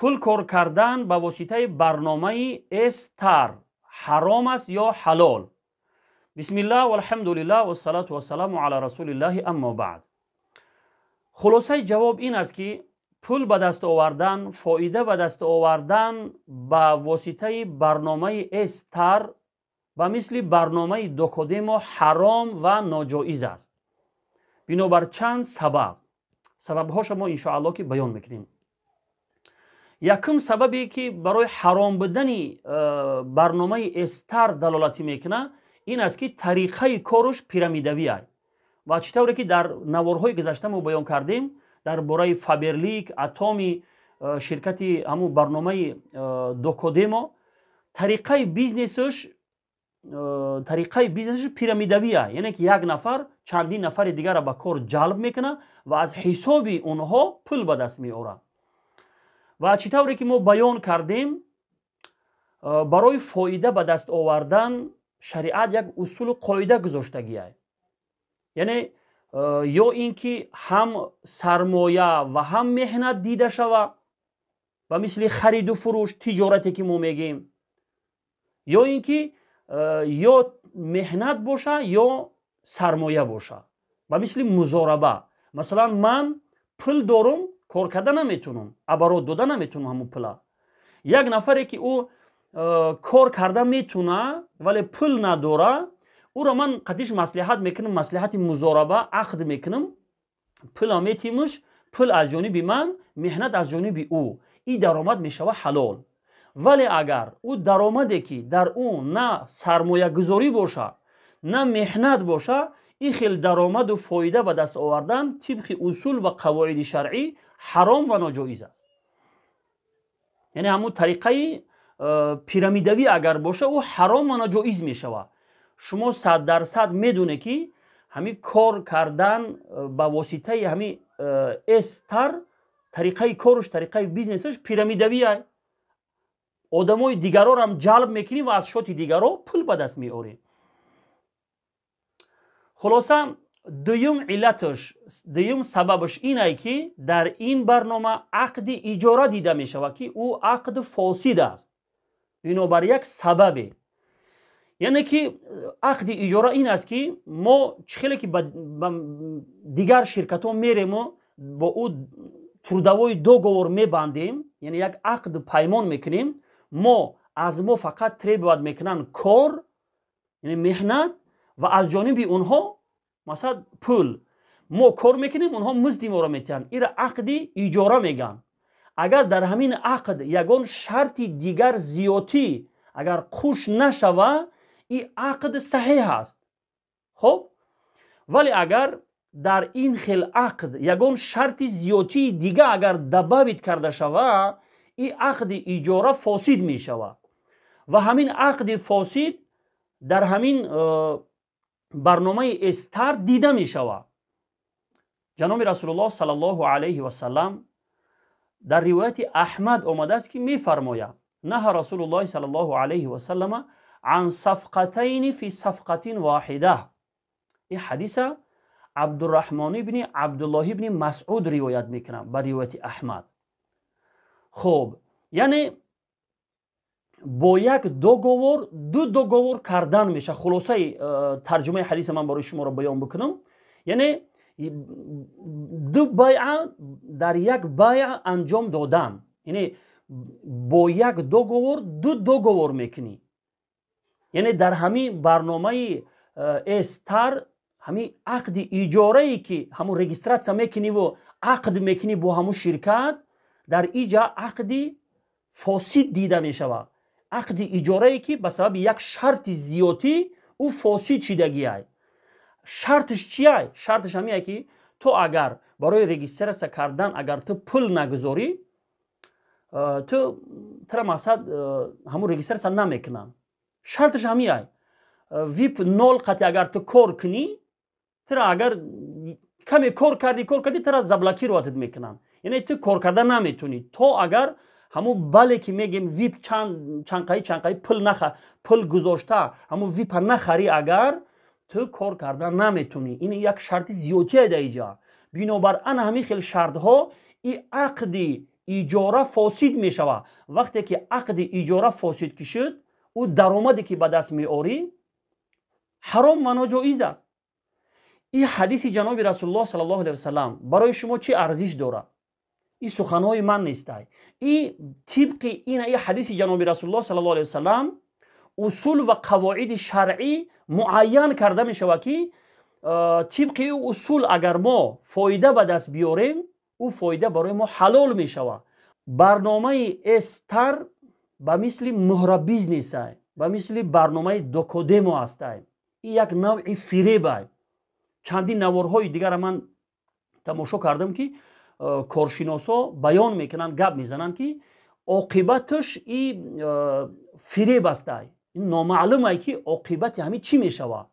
Пул кор кардан ба воситаи барномаи Эстар ҳаром аст ё ҳалол? Бисмиллаҳ, валҳамдулиллаҳ, вассалату вассаламу ала расулиллаҳи, аммо баъд. Хулосаи ҷавоб ин аст, ки пул ба даст овардан, фоида ба даст овардан ба воситаи барномаи Эстар ба мисли барномаи Докодемо ҳаром ва ноҷоиз аст, бинобар чанд сабаб. Сабабҳоша мо иншоалло ки баён мекунем. Якум сабабе, ки барои ҳаром будани барномаи Эстар далолатӣ мекунад, ин аст, ки тариқаи коруш пирамидавиай. Ва чӣ тавре ки дар наворҳои гузашта мо баён кардем дар бораи Фаберлик, Атоми, ширкати ҳамун барномаи Докодемо, тариқаи бизнесаш пирамидавия, яъне ки як нафар чандин нафари дигарро ба кор ҷалб мекунад ва аз ҳисоби онҳо пул ба даст меорад. Ва чӣ тавре ки мо баён кардем, барои фоида ба даст овардан шариат як усулу қоида гузоштагиай, яъне ё ин ки ҳам сармоя ва ҳам меҳнат дида шава, ба мисли хариду фурӯш, тиҷорате ки мо мегӯем, ё ин ки ё меҳнат боша, ё сармоя боша, ба мисли музораба. Масалан, ман пул дорум, кор карда наметунам, оборот дода наметунам ҳамун пула. Як нафаре, ки ӯ кор карда метуна, вале пул надора, ӯро ман қатиш маслиҳат мекунам, маслиҳати музораба ақд мекунам, пула метимуш, пул аз ҷониби ман, меҳнат аз ҷониби ӯ. Ин даромад мешава ҳалол. Вале агар ӯ даромаде, ки дар ӯ на сармоягузорӣ боша, на меҳнат боша, ин хел даромаду фоида ба даст овардан тибқи усул ва қавоиди шаръӣ ҳаром ва ноҷоиз аст. Яъне ҳамун тариқаи пирамидавӣ агар боша, ӯ ҳаром ва ноҷоиз мешавад. Шумо 100% медонед, ки ҳамин кор кардан ба воситаи ҳамин Эстар тариқаи коруш, тариқаи бизнесаш пирамидавия, одамои дигарорам ҷалб мекунӣ ва аз шоти дигаро пул ба даст меорӣ. Хулоса, дуюм иллаташ, дуюм сабабаш инае, ки дар ин барнома ақди иҷора дида мешавад, ки ӯ ақд фосид аст, бинобар як сабабе. Яъне ки ақди иҷора ин аст, ки мо чӣ хеле ки ба дигар ширкатҳо мерему бо ӯ трудовой договор мебандем, яъне як ақду паймон мекунем, мо аз мо фақат требовать мекунанд кор, яъне меҳнат, ва аз ҷониби онҳо масалан пул. Мо кор мекунем, онҳо музди моро метиҳанд. Ира ақди иҷора мегӯянд. Агар дар ҳамин ақд ягон шарти дигар зиётӣ агар қуш нашава, ин ақд саҳеҳ аст. Хоб, вале агар дар ин хел ақд ягон шарти зиётии дига агар добавить карда шава, ин ақди иҷора фосид мешавад. Ва ҳамин ақди фосид дар ҳамин барномаи Эстар дида мешавад. Ҷаноби Расулуллоҳ саллаллоҳу алайҳи васалам, дар ривояти Аҳмад омадааст, ки мефармояд: نهى رسول الله صلى الله عليه وسلم عن صفقتين في صفقة واحدة. Ин ҳадиса Абдураҳмон ибни Абдуллоҳ ибни Масъуд ривоят мекунад ба ривояти Аҳмад. Хуб, яъне бо як договор ду договор кардан мешавад. Хулосаи тарҷумаи ҳадиса ман барои шуморо баён бикунам, яъне ду байъа дар як байъ анҷом додан, яъне бо як договор ду договор мекунӣ. Яъне дар ҳамин барномаи Эстар ҳамин ақди иҷорае, ки ҳамун регистрация мекуниву ақд мекунӣ бо ҳамун ширкат, дар иҷа ақди фосид дида мешавад. Ақди иҷорае, ки ба сабаби як шарти зиётӣ ӯ фосид шидагиай. Шартиш чиай? Шартиш ҳамие, ки ту агар барои регистрация кардан агар ту пул нагузорӣ, ту тура мақсад ҳамун регистрация намекунанд. Шартиш ҳамиай. Вип нол қати агар ту кор кунӣ, тура агар каме кор кардӣ, кор кардӣ, тура заблокировать мекунанд, яъне ту кор карда наметунӣ, то агар ҳамун бале ки мегем вип чанқаи чанқаи пул наха, пул гузошта ҳамун випа нахарӣ, агар ту кор карда наметунӣ. Ин як шарти зиёдтие дар иҷа. Бинобар ана ҳамин хел шартҳо и ақди Иҷора фосид мешавад. Вақте ки ақди иҷора фосид ки шуд, ӯ даромаде ки ба даст меорӣ, ҳаром ва ноҷоиз аст. Ин ҳадиси ҷаноби Расулуллоҳ саллаллоҳу алайҳи васаллам барои шумо чӣ арзиш дорад? Ин суханҳои ман нестай. И тибқи ина и ҳадиси ҷаноби Расулуллоҳ саллаллоҳу алайҳи васаллам усул ва қавоиди шаръӣ муайян карда мешавад, ки тибқи усул агар мо фоида ба даст биёрем, ӯ фоида барои мо ҳалол мешавад. Барномаи Эстар ба мисли муҳрабизнесай, ба мисли барномаи Докодемо ҳастай. Ин як навъи фиребай. Чандин наворҳои дигара ман тамошо кардам, ки коршиносҳо баён мекунанд, гап мезананд, ки оқибаташ и фиреб астай, номаълумай, ки оқибати ҳамин чӣ мешавад.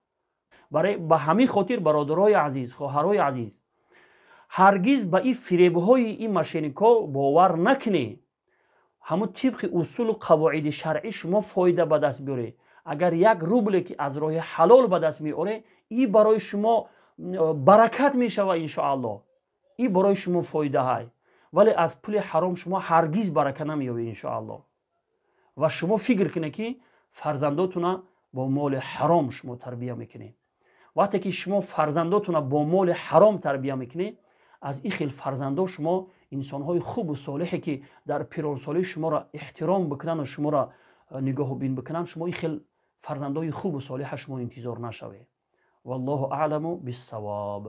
Ба ҳамин хотир, бародарои азиз, хоҳарои азиз, ҳаргиз ба ин фиребҳои ин мошенникҳо бовар накунед. Ҳамун тибқи усулу қавоиди шаръӣ шумо фоида ба даст биёред. Агар як рубле ки аз роҳи ҳалол ба даст меоред, и барои шумо баракат мешавад, иншоаллоҳ, и барои шумо фоидаҳай. Вале аз пули ҳаром шумо ҳаргиз барака намеёбед, иншоаллоҳ. Ва шумо фикр кунед, ки фарзандотуна бо моли ҳаром шумо тарбия мекунед. Вақте ки шумо фарзандотуна бо моли ҳаром тарбия мекунед, аз ин хел фарзандо шумо инсонҳои хубу солиҳе, ки дар пиронсолӣ шуморо эҳтиром бикунанду шуморо нигоҳубин бикунанд, шумо ин хел фарзандои хубу солиҳа шумо интизор нашавед. Валлоҳу аъламу биссавоб.